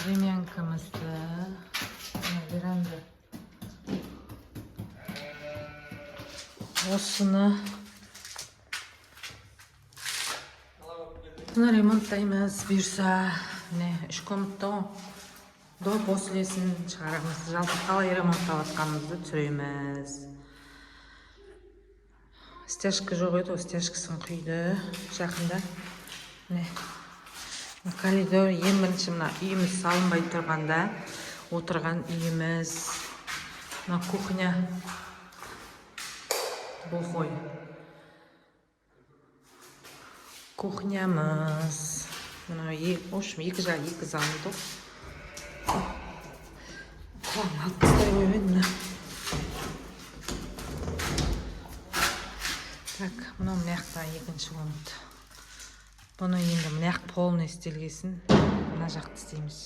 Времянкамызды, мына веранда, осыны мына ремонттаймыз бұйырса. Міне, үш комната ғой, до, послесін шығарамыз. Жалпы қалай ремонттап жатқанымызды түсіреміз. Стяжка жоқ еді ғой, стяжкасын құйды жақында. Міне, мына коридор. Ең бірінші мына үйіміз салынбай тұрғанда отырған үйіміз. Мына кухня, глухой кухнямыз. Мына в общем, екі жақ, екі зал ғой. Құлағын алып тастай қойып едім мына. Так, мынау мына жақта екінші комната. Бұны енді мына жақ полный істелгесін, мына жақты істейміз.